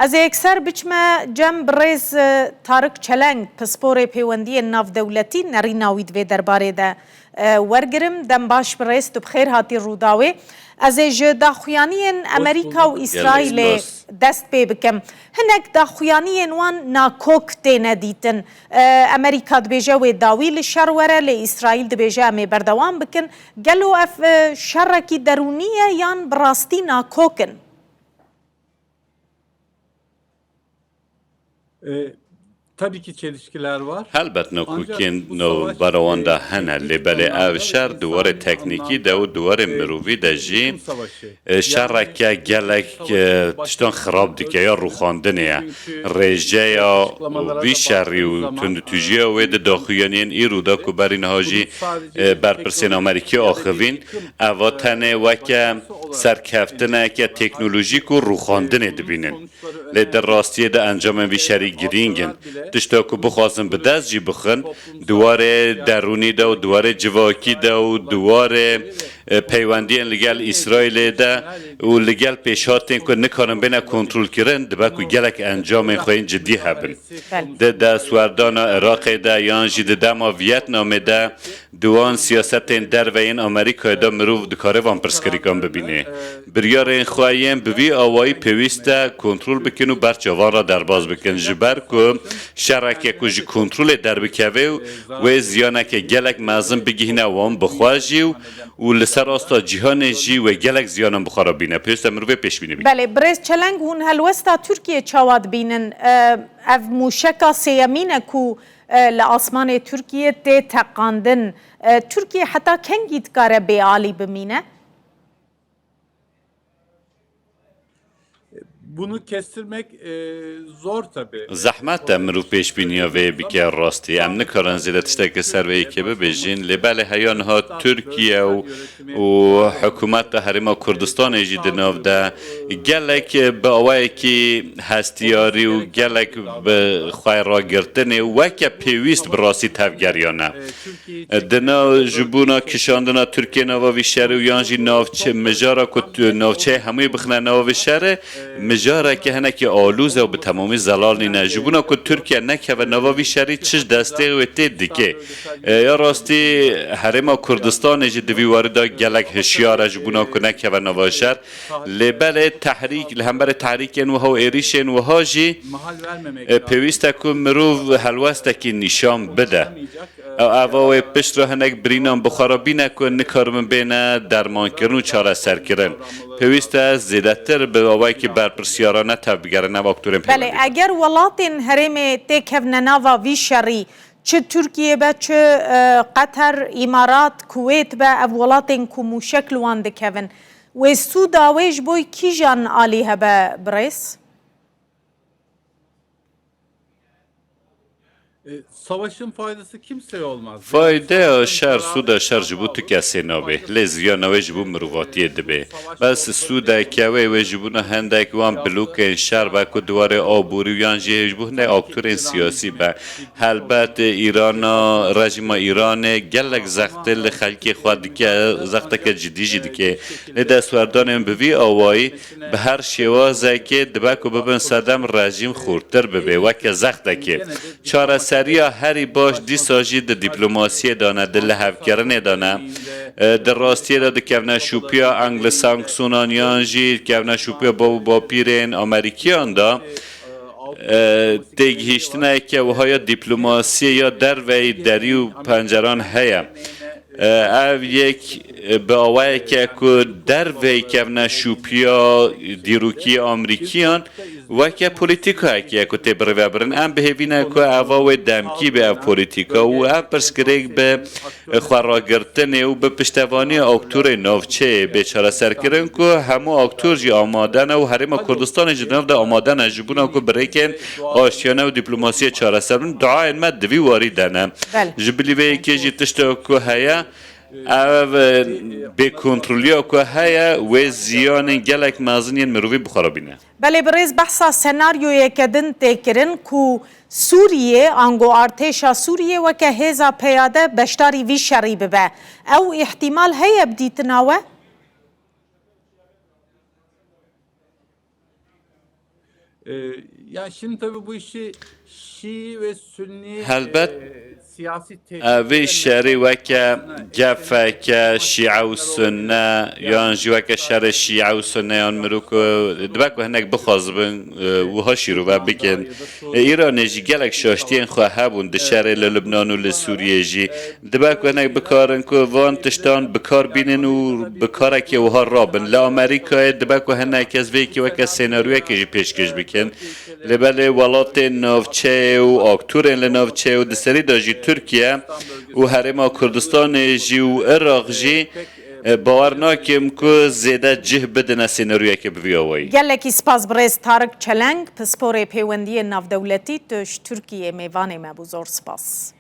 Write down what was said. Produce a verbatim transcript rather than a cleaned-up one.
Ez ê yekser biçime cem birêz, e, Tarik Çeleng, pisporê pêwendiyên navdewletî, nerîna wî di vê derbarê de, e, wergirim. Dem baş birêz, tu bi xêr hatî Rûdawê. Ez ê ji daxuyaniyên Amerîka û Îsraîlê dest pê bikim. Hinek daxuyaniyên wan nakok têne dîtin. E, Amerîka dibêje wê dawî li şer were, lê Îsraîl dibêje em ê berdewam bikin. Gelo ev, e, şerekî derûnî ye yan bi rastî nakok in? E, tabii ki çelişkiler var. Helbet nakokiyên navbera wan de hene, lê belê ev şer di warê teknîkî de û di warê mirovî de jî, e, şereke gelek, e, tiştan xirab dike ya rûxandinê ye. Rêjeya vî şerî û tundûtûjiya wê di daxuyaniyên îro de ku berî niha jî, e, berpirsên Amerîkî axivîn, eva tenê weke serkeftineke teknolojîk û rûxandinê dibînin. Lê di rastiyê de encamên vî şerî girîng in. Tişta ku bixwazin bi dest jî bixin, di warê derûnî de û di warê civakî de û di warê, e, peywendiyên li gel Îsraîlê de û li gel pêşhatên ku nikarin bêne kontrolkirin, dibe ku gelek encamên xwe yên cidî hebin. Belê. Di destwerdana Iraqê de yan jî di dema Viyetnamê de di wan siyasetên derve yên Amerîkayê de mirov dikare van pirsgirêkan bibîne. Biryarên xwe yên bi vî awayî pêwîst e kontrol bikin û ber çavan re derbas bikin. Ji ber ku şereke ku ji kontrolê derbikeve û wê ziyaneke gelek mezin bigihîne wan bi xwe jî û, û li ser asta cîhanê jî wê gelek ziyanan bi xwe re bîne. Pêwîst e mirovê pêşbînî bike. Belê, birêz Çeleng, hûn helwesta Tirkiyê çawa dibînin? E, ev mûşeka sêyemîn e ku, e, li asmanê Tirkiyê tê teqandin. E, Tirkiye heta kengî dikare bêalî bimîne? Bunu kestirmek, e, zor tabii. Zehmet e mirov pêşbîniya vê bike rastî. Em nikarin zêde tiştekî ser vê yekê bibêjin, lê belê heya niha Tirkiye û, û hikûmeta Herêma Kurdistanê jî di nav de gelek bi awayekî hestiyarî û gelek bi xwe ragirtinê weke pêwîst bi rastî tevgeriyane. Di nav ji bona kişandina Tirkiye nava vî şerê û yan jî navçe, mijara ku tu-, navçeyê hemûyê bixine nava vî şerê, mijareke hinekî alûz e û bi temamî zelal nîne. Ji bona ku Tirkiye nekeve nava vî şerî çi ji destê wê tê dike. E, ya rastî Herêma Kurdistanê jî di vî warî de gelek hişyar e ji bona ku nekeve nava şer. Lê belê tehrîk, li hemberî tehrîkên wiha û êrîşên wiha jî, e, pêwîst e ku mirov helwestekî nîşan bide. Ew ava wê pişt re hinek birînan bi xwe re bîne ku nikaribin bêne dermankirin û çareserkirin. Pêwîst e zêdetir bi awayekî berpirsiyarane tevbigerin ev aktorên Belê, pêwendî. Eger welatên herêmê têkevne nava vî şerî, çi Tirkiye be, çi, e, Qeter, Îmarat, Kuwêt be, ev welatên ku mûşek li wan dikevin, wê sûda wê ji bo kîjan alî hebe birêz? E, savaşın faydası kimseye olmaz. Faydeya şer, sûda şer ji bo tu kesê nabe, lê ziyana wê ji bo mirovatiyê dibe. Bes sûdeke wê, wê ji bona hendek wan blokên şer be ku di warê aborî û yan jî ji bo hinek aktorên siyasî be. Helbet Îrana, rejîma Îranê gelek zextê li xelkê xwe dike, zexteke cidî jî dike. Lê destwerdanên bi vî awayî bi her şêwazekê dibe ku bibin sedem rejîm xurtir bibe, weke zextekê. Çareseriya herî baş dîsa jî di dîplomasiyê de ne, di lihevkirinê de ne. E, di rastiyê de di kevneşopiya Anglo-Saksonan yan jî kevneşopiya bav û bapîrên Amerîkiyan de, e, têgihiştineke wiha ya dîplomasiyê ya derveyî derî û penceran heye. E, ev yek, e, bi awayeke ku derveyî kevneşopiya dîrokî Amerîkiyan weke polîtîkayekê ye ku tê birêvebirin. Em bi hêvî ne ku eva wê demkî be ev polîtîka û ev pirsgirêk bi xweragirtinê û bi piştevaniya aktorê navçeyê bê çareserkirin ku hemû aktor jî amade ne û Herêma Kurdistanê jî di nav de amade ne ji bona ku bi rêkên aştiyane û dîplomasiyê çareser bin. Duayên me di vî warî de ne. Belê. Ji bilî vê yekê jî tiştek ku heye, ev, e, bêkontroliya ku heye, wê ziyanên gelek mezin yên mirovî bi xwe re bîne. Belê birêz, behsa senaryoyeke din tê kirin ku Sûriyê, ango artêşa Sûriyê weke hêza peyade beşdarî vî şerî bibe. Ew îhtîmal heye bi dîtina we? E, ya şimdi tabii bu işi Şii ve Sünni Helbet, e, siyasi Ev vê şerî weke gefeke şîe û sunne yan jî weke şerê şîe û sunne yan mirû ku dibe ku hinek bixwazibin, e, wiha şîrove bikin. E, Îranê jî gelek şaştiyên xwe hebûn di şerê li Lubnan û li Sûriyê jî. Dibe ku hinek bikarin ku van tiştan bi kar bînin û bi karekê wiha rabin. Li Amerîkayê dibe ku hinek kes vê yekê weke senaryoyekê jî pêşkêş bikin. Lê belê welatên navçeyê û aktorên li navçeyê û di serî de jî Tirkiye û Herêma Kurdistanê jî û Iraq jî, e, bawer nakim ku zêde cih bidine senaryoyekê bi vî awayî. Gelekî spas birêz Tarik Çeleng, pisporê pêwendiyên navdewletî, tu ji Tirkiyê mêvanê me bû, zor spas.